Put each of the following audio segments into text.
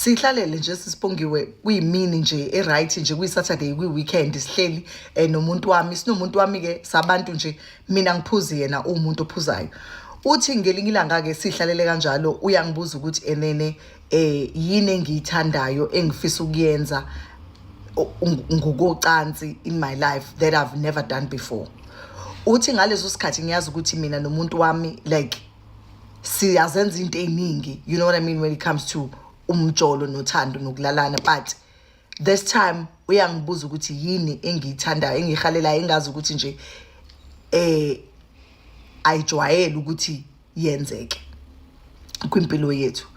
Sihlalele nje sisibongiwe kuyimini nje e-right nje kuyi-Saturday kwi-weekend sihleli nomuntu wami sinomuntu wami ke sabantu nje mina ngiphuzi yena uwumuntu ophuzayo. Uthi ngelinye ilanga ke sihlalele kanjalo uyangibuza ukuthi enene yini engiyithandayo engifisa ukuyenza ngokocansi in my life that I've never done before. Uthi ngaleso sikhathi ngiyazi ukuthi mina nomuntu wami like siyazenza into eziningi, you know what I mean, when it comes to umjolo nothando nokulalana, but this time uyangibuza ukuthi yini engiyithandayo engiyihalelayo engazi ukuthi nje ayijwayele ukuthi yenzeke kwimpilo yethu.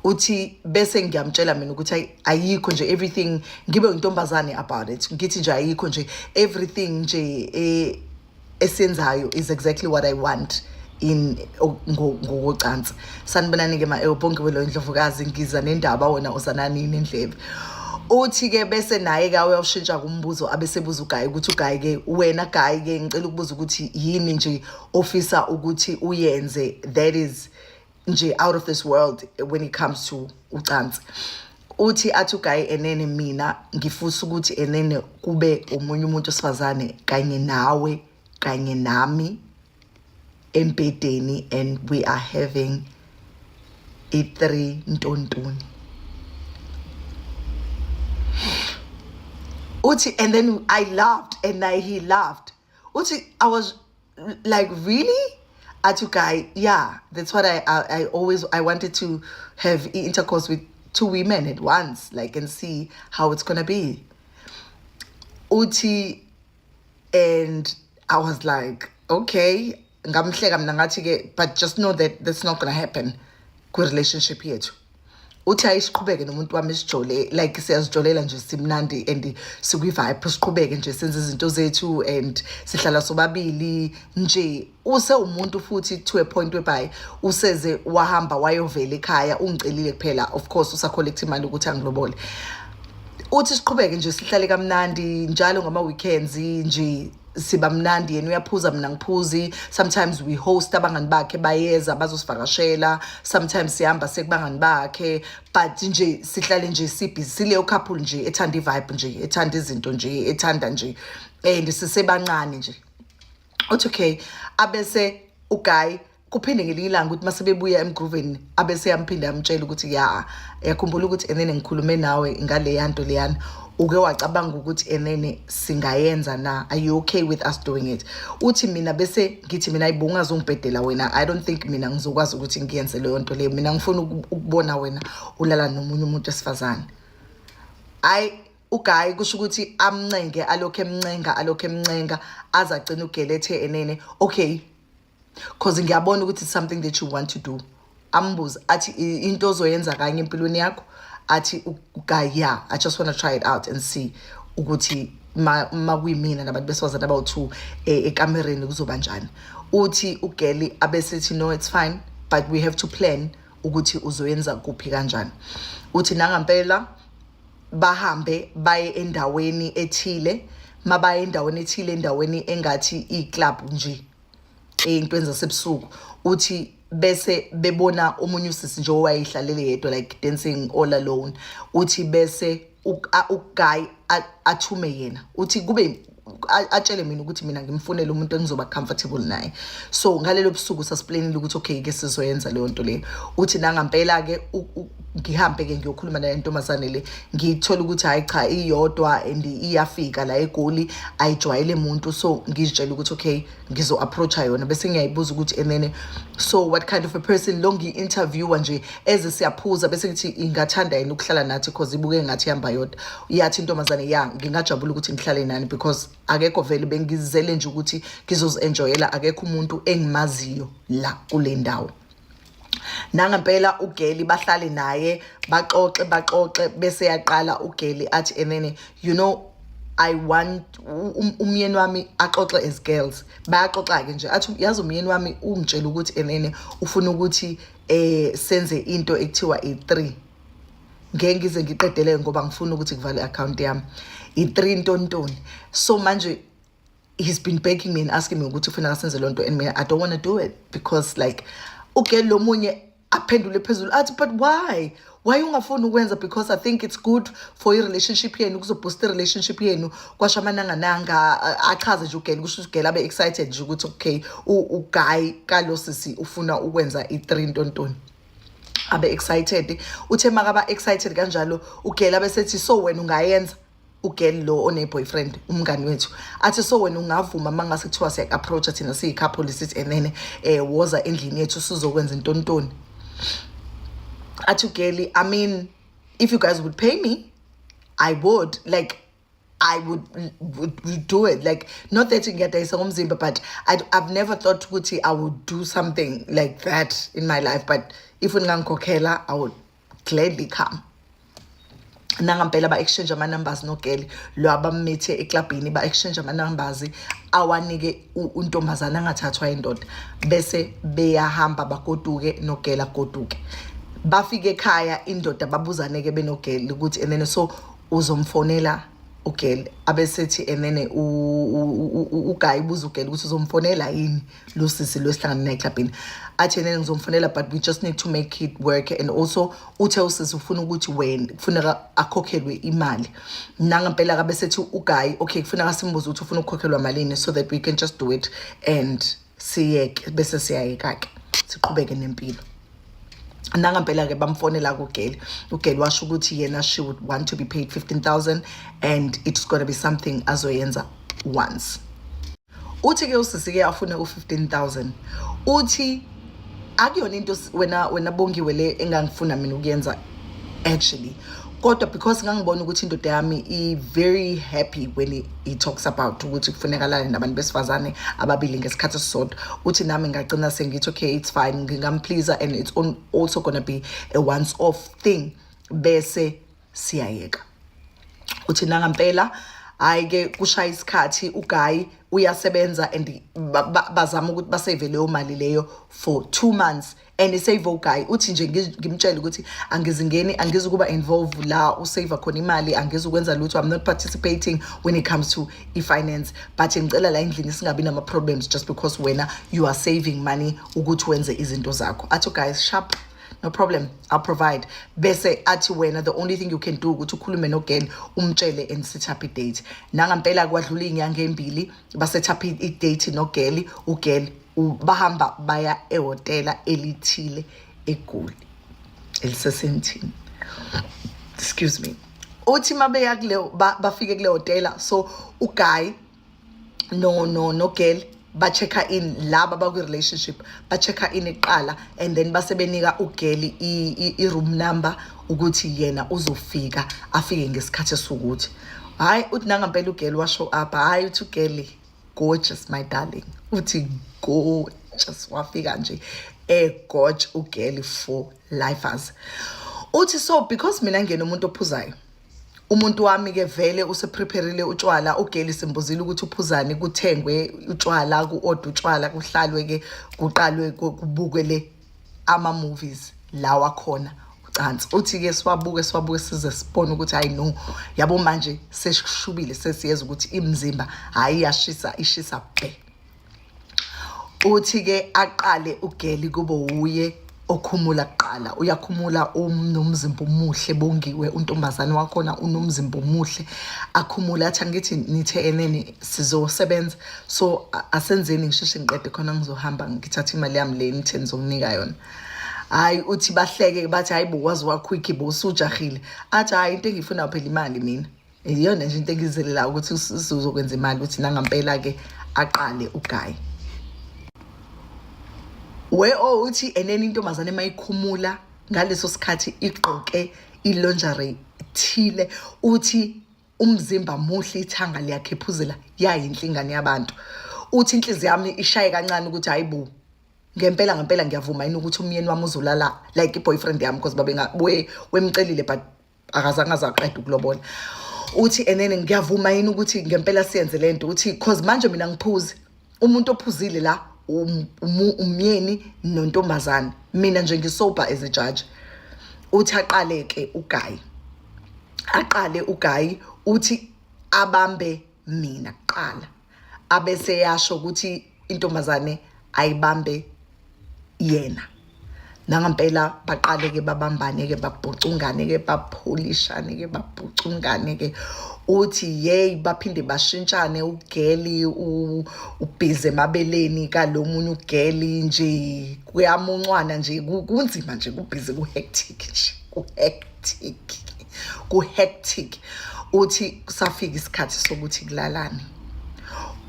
Uthi bese ngiyamtshela mina ukuthi ayikho nje everything, ngibe intombazane about it, ngithi nje ayikho nje everything nje esiyenzayo is exactly what I want in ngokocansi. Sanibonani ke ma-Bonke lo Ndlovukazi, ngiza nendaba wena uzanani nendlebe. Uthi ke bese naye ke uyawushintsha kumbuzo abesebuza uGuy ukuthi uGuy ke wena Guy ke ngicela ukubuza ukuthi yini nje ofisa ukuthi uyenze that is nje out of this world when it comes to ucansi. Uthi athi uGuy enene mina ngifisa ukuthi enene kube omunye umuntu osifazane kanye nawe kanye nami embhedeni and we are having i-3 ntontoni. Uthi and then I laughed and he laughed. Uthi I was like, really? Athi guy, yeah, that's what I always I wanted to have intercourse with 2 women at once, like, and see how it's gonna be. Uthi and I was like, okay, ngamhleka mina ngathi ke, but just know that that's not gonna happen kwi relationship yethu. Uthi ayisiqhubeke nomuntu wami sijole, like siyazijolela nje simnandi and sikwi vibe, siqhubeke nje senze izinto zethu and sihlala sobabili nje. Use umuntu futhi to a point whereby useze wahamba wayovela ekhaya, ungicelile kuphela, of course usacollect imali ukuthi angilobole. Uthi siqhubeke nje sihlale kamnandi njalo ngama weekends nje siba mnandi, yena uyaphuza mina ngiphuzi. Sometimes we host abangani bakhe bayeza bazosivakashela, sometimes sihamba sekubangani bakhe, but nje sihlale nje sibhizi sileyo couple nje ethanda i-vibe nje, ethanda izinto nje, ethanda nje and sisebancane nje. Uthi okay, abese uGuy kuphinde ngelinye ilanga ukuthi masebebuya emgrooveni abese yamphinda yamtshela ukuthi ya yakhumbula ukuthi enene ngikhulume nawe ngale yanto leyana, uke wacabanga ukuthi enene singayenza na, are you okay with us doing it? Uthi mina bese ngithi mina ayibo ungazongibhedela wena, I don't think mina ngizokwazi ukuthi ngiyenze leyo nto leyo, mina ngifuna ukubona wena ulala nomunye umuntu wesifazane. Ayi uGuy kusho ukuthi amncenge alokho emncenga alokho emncenga aze agcine ugelethe enene okay, cause ngiyabona ukuthi it's something that you want to do. Ambuze athi into ozoyenza kanye empilweni yakho, athi uGuy yeah, I just want to try it out and see ukuthi ma kuyimina nabantu besifazane abawu-2 ekamereni kuzoba njani. Uthi uGeli abesethi no, it's fine, but we have to plan ukuthi uzoyenza kuphi kanjani. Uthi nangampela bahambe baye endaweni ethile, mabaye endaweni ethile, endaweni engathi i-club nje eyintweni zasebusuku. Uthi bese bebona omunye usisi nje owayehlalele yedwa like dancing all alone. Uthi bese uGuy athume yena, uthi kube atshele mina ukuthi mina ngimfunele umuntu engizoba comfortable naye. So ngalelo busuku sasiplanile ukuthi okay ke sizoyenza leyo nto leyo. Uthi nangampela ke ngihambe ke ngiyokhuluma naye intombazane le, ngithola ukuthi hayi cha iyodwa and iyafika la eGoli, ayijwayele umuntu. So ngizitshela ukuthi okay ngizo approacha yona, bese ngiyayibuza ukuthi enene so what kind of a person lo ngi-interviewer nje eze siyaphuza, bese ngithi ingathanda yini ukuhlala nathi cause ibuke ngathi ihamba yodwa. Yathi intombazane ya ngingajabula ukuthi ngihlale nani because akekho vele bengizele nje ukuthi ngizozi-enjoyela, akekho umuntu engimaziyo la kule ndawo. Nangempela uGeli bahlale naye baxoxe baxoxe, bese yaqala uGeli athi enene you know I want umyeni wami axoxe as girls. Bayaxoxa ke nje, athi yazi umyeni wami ungitshela ukuthi enene ufuna ukuthi senze into ekuthiwa i3, ngeke ngize ngiqedele ngoba ngifuna ukuthi kuvale i-account yami, i3 ntontoni. So manje he's been begging me and asking me ukuthi ufuna kasenze lonto and mina I don't want to do it because like uGeli lomunye aphendule phezulu athi but why Why ungafuni ukwenza? Because I think it's good for i-relationship yenu, kuzoboost i-relationship yenu." Kwasho amanangananga, achaze nje ugirl, kusho ukuthi ugirl abe excited nje ukuthi okay, uguy kalo sisi ufuna ukwenza i-three ntontoni, abe excited. Uthe makaba excited kanjalo ugirl, abesethi, "So wena ungayenza?" Ugirl lo one-boyfriend, umngani wethu, athi, "So wena ungavuma uma ngase kuthiwa siya-approacha thina siyi-couple, sithi and then woza endlini yethu sizokwenza intontoni?" Athi ugirl, "I mean, if you guys would pay me, I would, like, I would do it. Like, not that ngiyadayisa ngomzimba, but I've never thought ukuthi I would do something like that in my life. But if ningangikhokhela, I would gladly come." Nangampela ba-exchange ama-numbers nogirl lo abammithe eklabhini, ba-exchange ama-numbers, awanike untombazane angathathwa indoda, bese beyahamba bagoduke, nogirl agoduke. Bafike ekhaya indoda, babuzane-ke benogirl ukuthi and then so uzomfonela ugirl? Abesethi and then uguy ubuza ugirl ukuthi uzomfonela yini lo sisi lo esihlangane naye eklabhini. Athi and then ngizomfonela, but we just need to make it work. And also uthe usisi ufuna ukuthi wena kufuneka akhokhelwe imali. Nangampela kabe sethi uguy, "Okay, kufuneka simbuze ukuthi ufuna ukukhokhelwa malini so that we can just do it and siyeke, bese siyayeka-ke, siqhubeke nempilo." Nangampela-ke bamfonela kugirl. Ugirl washo ukuthi yena she would want to be paid 15,000 and it's gonna be something azoyenza once. Uthi-ke usisi-ke afune u-15,000, uthi akuyona into wena Bongiwe le engangifuna mina ukuyenza actually, kodwa because ngangibona ukuthi indoda yami i-very happy when he talks about ukuthi kufunekalane nabantu besifazane ababili ngesikhathi esisodwa. Uthi nami ngagcina sengithi, "Okay, it's fine, ngingampleasa and it's also gonna be a once off thing, bese siyayeka." Uthi nangampela hayi-ke kushaya isikhathi, uguy uyasebenza and bazama ukuthi basave leyo mali leyo for 2 months and isave uguy. Uthi nje ngimtshele ukuthi angizingeni, angizukuba involve la usave khona imali, angizukwenza lutho, I'm not participating when it comes to i-finance, but ngicela la endlini singabi nama-problems just because wena you are saving money ukuthi wenze izinto zakho. Athi guys, "Sharp, no problem, I'll provide." Bese athi wena the only thing you can do ukuthi ukhulume nogirl, umtshele and set up i-date. Nangampela kwadlula iy'nyanga ey'mbili, baset up i-date nogirl. Ugirl bahamba baya ehhotela elithile eGoli eliseSandton, excuse me. Uthi mabeya kuleyo bafike kule hotela, so uguy no girl ba-check-a in, laba bakwi-relationship ba-check-a in kuqala and then base benika ugirl i-room number ukuthi yena uzofika, afike ngesikhathi esukuthi. Hhayi, uthi nangampela ugirl washow up. Hhayi, uthi ugirl gorgeous, my darling, uthi gorgeous, wafika nje egorge ugirl for lifers. Uthi so because mina ngena umuntu ophuzayo, umuntu wami ke vele useprepareile utshwala. Ugirl simbuzile ukuthi uphuzani, kuthengwe utshwala, ku-order utshwala, kuhlalwe ke, kuqalwe kubukwe le ama-movies lawa khona ucansi. Uthi-ke siwabuke, siwabuke size sibone ukuthi hayi no, yabo, manje seshubile, sesiyeza ukuthi imizimba hhayi iyashisa, ishisa bhe. Uthi-ke aqale ugirl kube wuye okhumula kuqala. Uyakhumula, unomzimba omuhle Bongiwe, untombazane wakhona unomzimba omuhle. Akhumula, athi, "Angithi nithe enene sizosebenza, so asenzeni ngisheshe ngiqede khona ngizohamba ngithathe imali yami le nithe nizonginika yona." Hhayi, uthi bahleke, bathi, "Hayi bo, wazi waquick bo, usujahile." Athi, "Hhayi, into engiyifuna phela imali mina, iyona nje into engizelela ukuthi sizokwenza imali." Uthi nangampela-ke aqale uguy we oh uthi enene intombazane emayikhumula ngaleso sikhathi igqoke ilingerie thile. Uthi umzimba muhle, ithanga liyakhephuzela, yayinhle ingane yabantu. Uthi inhliziyo yami ishaye kancane ukuthi hayi bo, ngempela ngempela ngiyavuma yini ukuthi umyeni wami uzolala, like i-boyfriend yami, because babe wemcelile but akazange azaqeda ukulobola. Uthi enene ngiyavuma yini ukuthi ngempela siyenze lento? Uthi cause manje mina ngiphuzi, umuntu ophuzile la umyeni nontombazane, mina nje ngisober as a judge. Uthi aqale ke uguy, aqale uguy, uthi abambe mina kuqala, abese yasho ukuthi intombazane ayibambe yena. Nangampela baqale-ke babambane-ke, babhucungane-ke, bapholishane-ke, babhucungane-ke. Uthi yeyi, baphinde bashintshane, ugeli ubhizi emabeleni kalo munye ugeli nje, kuyamuncwana nje, kunzima nje, kubhizi, ku-hectic nje, ku-hectic, ku-hectic. Uthi kusafika isikhathi sokuthi kulalane.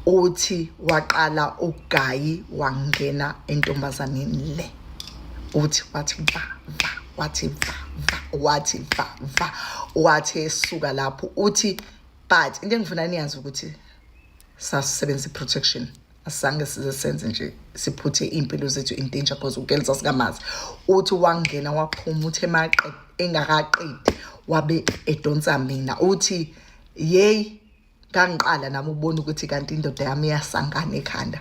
Uthi waqala ugayi wangena entombazaneni le. Uthi wathi va va, wathi va va, wathi va va, wathi esuka lapho. Uthi but into engifuna niyazi ukuthi sasebenzisa i-protection, asizange size senze nje siphuthe iy'mpilo zethu in danger, because ugeli sasikamazi. Uthi wangena waphuma, uthi engakaqedi wabe edonsa mina. Uthi yeyi, ngangiqala nami ukubona ukuthi kanti indoda yami iyasangana ekhanda.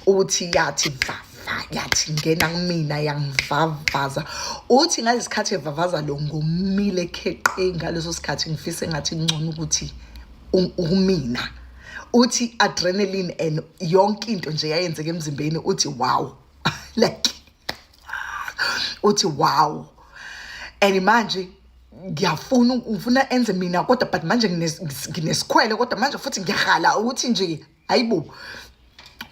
Uthi yathi va va, yathi ngena kumina, yangivavaza. Uthi ngalesi sikhathi evavaza lo, ngomile kheqe. Ngaleso sikhathi ngifise ngathi ngcono ukuthi ukumina. Uthi adrenaline and yonke into nje yayenzeka emzimbeni. Uthi wow, like uthi wow, and manje ngiyafuna, ngifuna enze mina kodwa, but manje nginesikhwele, kodwa manje futhi ngiyahala ukuthi nje hayibo.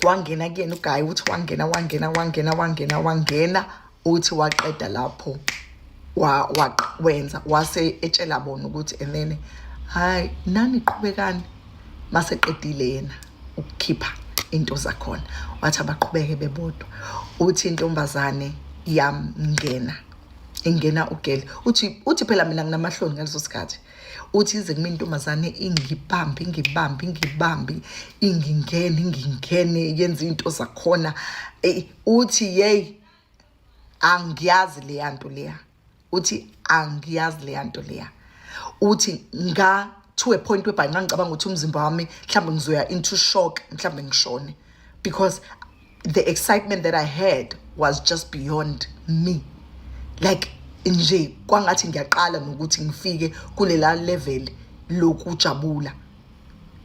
Wangena kuyena ugayi. Uthi wangena, wangena, wangena, wangena, wangena. Uthi waqeda lapho, wenza wase etshela bona ukuthi and then hayi, nani qhubekani. Maseqedile yena ukukhipha into zakhona, wathi abaqhubeke bebodwa. Uthi intombazane yamngena, ingena ugele. Uthi phela mina nginamahloni ngaleso sikhathi. Uthi ize kumina intombazane, ingibambe, ingibambe, ingibambe, ingingene, ingingene, yenza into zakhona. Uthi yey, angiyazi leya nto leya. Uthi angiyazi leya nto leya. Uthi nga to a point whereby ngangicabanga ukuthi umzimba wami mhlawumbe ngizoya into shock, mhlawumbe ngishone, because the excitement that I had was just beyond me. Like nje kwangathi ngiyaqala nokuthi ngifike kulela level lokujabula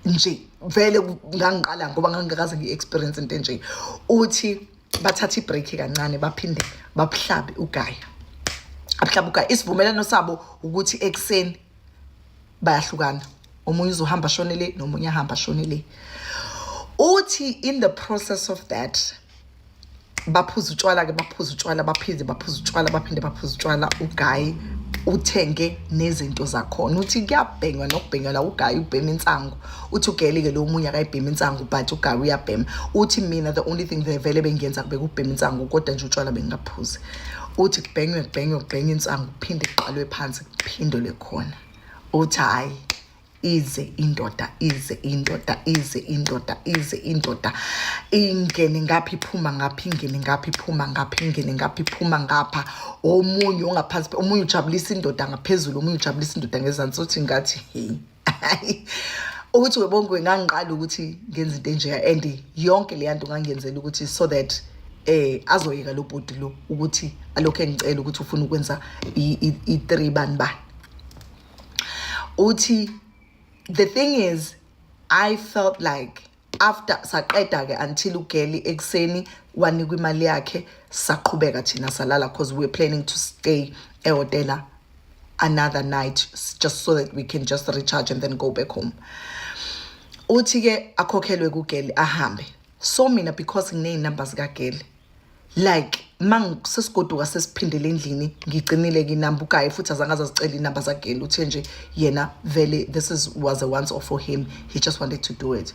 nje. Vele ngangiqala ngoba ngangingakaze ngi-experience into enje. Uthi bathatha i-break kancane, baphinde babuhlabe ugaya, abuhlabe ugaya. Isivumelano sabo ukuthi ekuseni bayahlukana, omunye uzohamba ashone le, nomunye ahamba ashone le. Uthi in the process of that baphuza utshwala-ke, baphuza utshwala, baphinde baphuza utshwala, baphinde baphuza utshwala. Ugayi uthenge nezinto zakhona. Uthi kuyabhenywa nokubhenywa la, ugayi ubhema insangu. Uthi ugeli-ke lo munye akayibhema insangu, but ugayi uyabhema. Uthi mina the only thing that vele bengiyenza kube ukubhema insangu, kodwa nje utshwala bengingaphuzi. Uthi kubhenywe, kubhenywe, kubhenywe insangu, kuphinde kuqalwe phansi, kuphindelwe khona. Uthi hhayi, ize indoda, ize indoda, ize indoda, ize indoda, ingene ngapha, iphuma ngapha, ingene ngapha, iphuma ngapha, ingene ngapha, iphuma ngapha. Omunye ongaphansi, omunye ujabulisa indoda ngaphezulu, omunye ujabulisa indoda ngezansi. Uthi ngathi hey, ukuthi webonke ngangiqala ukuthi ngenze into enjeya, and yonke leya nto ngangiyenzela ukuthi so that azoyeka lo bhuti lo ukuthi alokhu engicela ukuthi ufuna ukwenza i-three bani bani. Uthi the thing is, I felt like after saqeda ke, until ugeli ekuseni wanikwa imali yakhe, saqhubeka thina salala, because we were planning to stay ehhotela another night just so that we can just recharge and then go back home. Uthi ke akhokhelwe kugeli, ahambe. So mina, because nginey'namba zikageli, like sesigoduka, sesiphindele endlini, ngigcinile ke inamba. Ugaye futhi azange azazicela inamba zageli. Uthe nje yena vele this is was a once off for him, he just wanted to do it.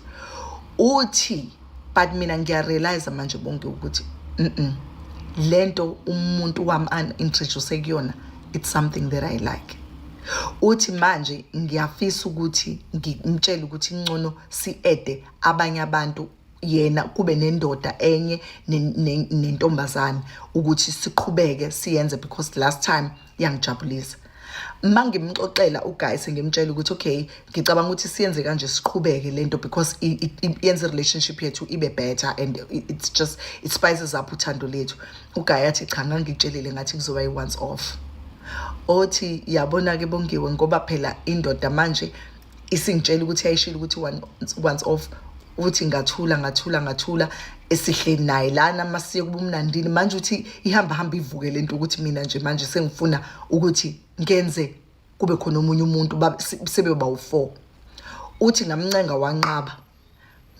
Uthi but mina ngiyarealize manje bonke ukuthi lento umuntu wami an-introduce kuyona, it's something that I like. Uthi manje ngiyafisa ukuthi ngimtshele ukuthi ngcono si-ede abanye abantu, yena kube nendoda enye nentombazane, ukuthi siqhubeke siyenze, because last time yangijabulisa. Mangimxoxela uguy, sengimtshela ukuthi okay, ngicabanga ukuthi siyenze kanje, siqhubeke lento, because yenza relationship yethu ibe better and it's just it spices up uthando lethu. Uguy athi cha, ngangikutshelile ngathi kuzoba i-once off. Othi yabona ke Bongiwe, ngoba phela indoda manje isingitshela ukuthi yayishilo ukuthi once off. Uthi ngathula, ngathula, ngathula. Esihleli naye lana masiye kubumnandini. Manje uthi ihamba hamba ivuke lento ukuthi mina nje manje sengifuna ukuthi ngenze kube khona omunye umuntu, sebe bawu-4. Uthi ngamncenga wanqaba.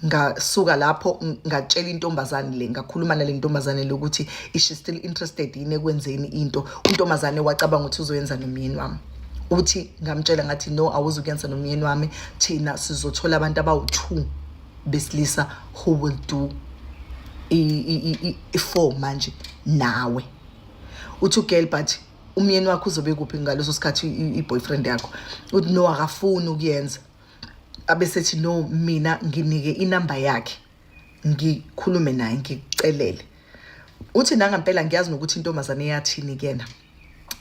Ngasuka lapho ngatshela intombazane le, ngakhuluma nale ntombazane le ukuthi is she still interested yini ekwenzeni into. Untombazane wacabanga ukuthi uzoyenza nomyeni wami. Uthi ngamtshela ngathi, no, awuzukuyenza nomyeni wami, thina sizothola abantu abawu-2 besilisa who will do i-4 manje nawe. Uthi ugirl, but umyeni wakho uzobe kuphi ngaleso sikhathi, i-boyfriend yakho? Uthi no, akafuni ukuyenza. Abesethi no, mina nginike inamba yakhe ngikhulume naye ngikucelele. Uthi nangampela ngiyazi nokuthi intombazane yathini kuyena.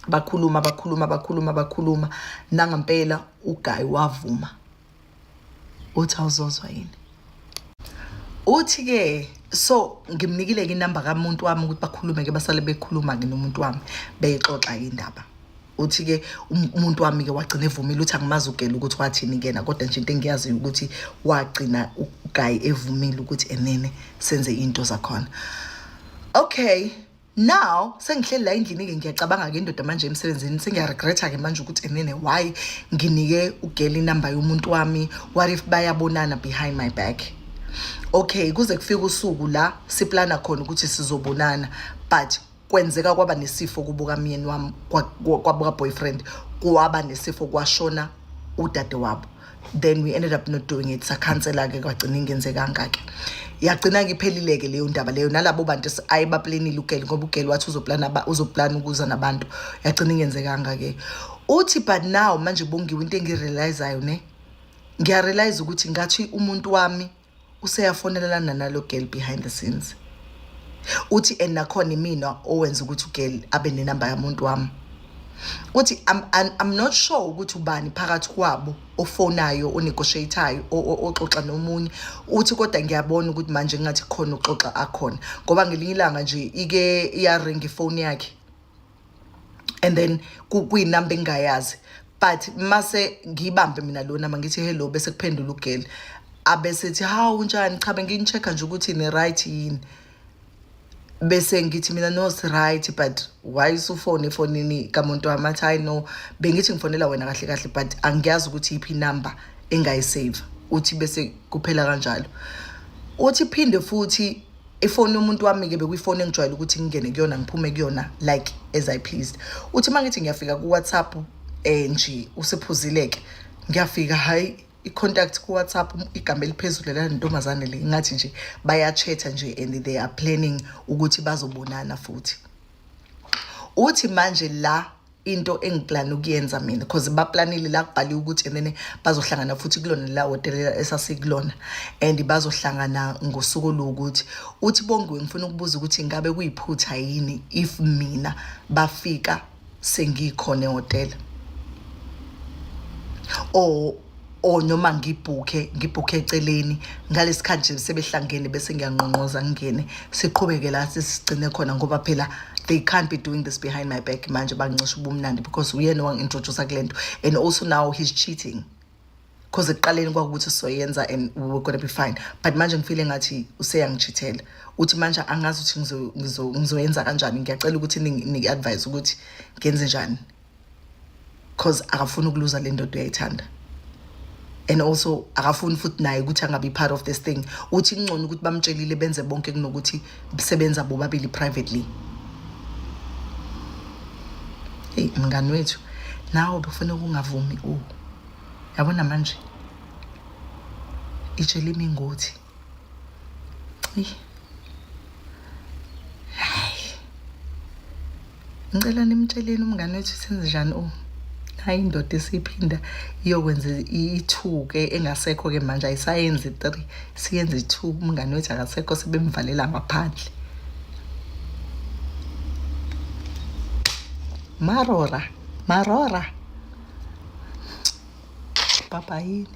Bakhuluma, bakhuluma, bakhuluma, bakhuluma, nangampela uguy wavuma. Uthi awuzozwa yini? Uthi-ke so ngimnikile-ke inamba kamuntu wami ukuthi bakhulume-ke, basale bekhuluma-ke nomuntu wami, beyixoxa-ke indaba. Uthi-ke umuntu wami-ke wagcina evumile. Uthi angimazi ugela ukuthi wathini kuyena, kodwa nje into engiyaziyo ukuthi wagcina uguy evumile ukuthi enene senze into zakhona. Okay, now sengihleli la endlini-ke, ngiyacabanga-ke indoda manje emsebenzini, sengiyaregretha-ke manje ukuthi enene why nginike ugela inamba yomuntu wami? What if bayabonana behind my back? Okay, kuze kufike usuku la siplana khona ukuthi sizobonana, but kwenzeka kwaba nesifo kubuka myeni wami, kwabuka boyfriend, kwaba nesifo, kwashona udade wabo. Then we ended up not doing it, sakhansela-ke, kwagcina ingenzekanga-ke, yagcina-ke iphelile-ke leyo ndaba leyo. Nalabo bantu ayebaplanile ugeli, ngoba ugeli wathi uzoplana, uzoplana ukuza nabantu, yagcina ingenzekanga-ke. Uthi but now manje Bongiwe, into engirealizayo ne, ngiyarealize ukuthi ngathi umuntu wami useyafonelana nalo girl behind the scenes. Uthi and nakhona imina owenza ukuthi ugirl abe nenamba yamuntu wami. Uthi I'm not sure ukuthi ubani phakathi kwabo ofonayo, onegotiatayo, oxoxa nomunye. Uthi kodwa ngiyabona ukuthi manje ngathi khona uxoxa akhona, ngoba ngelinye ilanga nje ike iyaringa ifoni yakhe and then kuyinamba engingayazi, but mase ngiyibambe mina lo namba, ngithi hello, bese kuphendula ugirl, abesethi hawu, unjani? Cha, bengini-check-a nje ukuthi ni-right yini. Bese ngithi mina no, right, but why usufone efonini kamuntu wami? Athi hayi no, bengithi ngifonela wena kahle kahle, but angiyazi ukuthi iphi inamba engayisave. Uthi bese kuphela kanjalo. Uthi phinde futhi ifoni yomuntu wami-ke bekuyifoni engijwayele ukuthi ngingene kuyona, ngiphume kuyona like as I pleased. Uthi uma ngithi ngiyafika ku-WhatsApp nje usephuzile-ke, ngiyafika, hhayi, i-contact ku-WhatsApp, igama eliphezulu lala ntombazane le, ngathi nje bayachatha nje and they are planning ukuthi bazobonana futhi. Uthi manje la into engiplana ukuyenza mina, because baplanile la, kubhaliwe ukuthi and then bazohlangana futhi kulona la hotela esasikulona and bazohlangana ngosuku oluwukuthi. Uthi Bongiwe, ngifuna ukubuza ukuthi ngabe kuyiphutha yini if mina bafika sengikhona ehhotela or noma ngibhukhe eceleni ngalesikhathi nje sebehlangene, bese ngiyanqonqoza ngingene, siqhubeke la sisigcine khona, ngoba phela they can't be doing this behind my back manje, bangincisha ubumnandi, because uyena owangi-introduce kule nto and also now he's cheating, because ekuqaleni kwakuthi sizoyenza and we were gonna be fine, but manje ngifile ngathi useyangichithela. Uthi manje angazi ukuthi ngizoyenza kanjani. Ngiyacela ukuthi ngi-advise ukuthi ngenze njani, cause akafuni ukuluza le ndoda, uyayithanda, and also akafuni futhi naye ukuthi angabi part of this thing. Uthi kungcono ukuthi bamtshelile benze bonke kunokuthi sebenza bobabili privately. Hey mngani wethu, nawe bekufanele ungavumi. U yabona manje itshe limi ngothi. Eyi. Hayi, ngicela nimtsheleni umngane wethu senze njani. Oh, hayi, indoda esiphinda iyokwenza i-two ke engasekho ke manje, ayisayenzi i-three, siyenza i-two. Umngane wethu akasekho, sebemvalela ngaphandle. Marora marora, baba yini.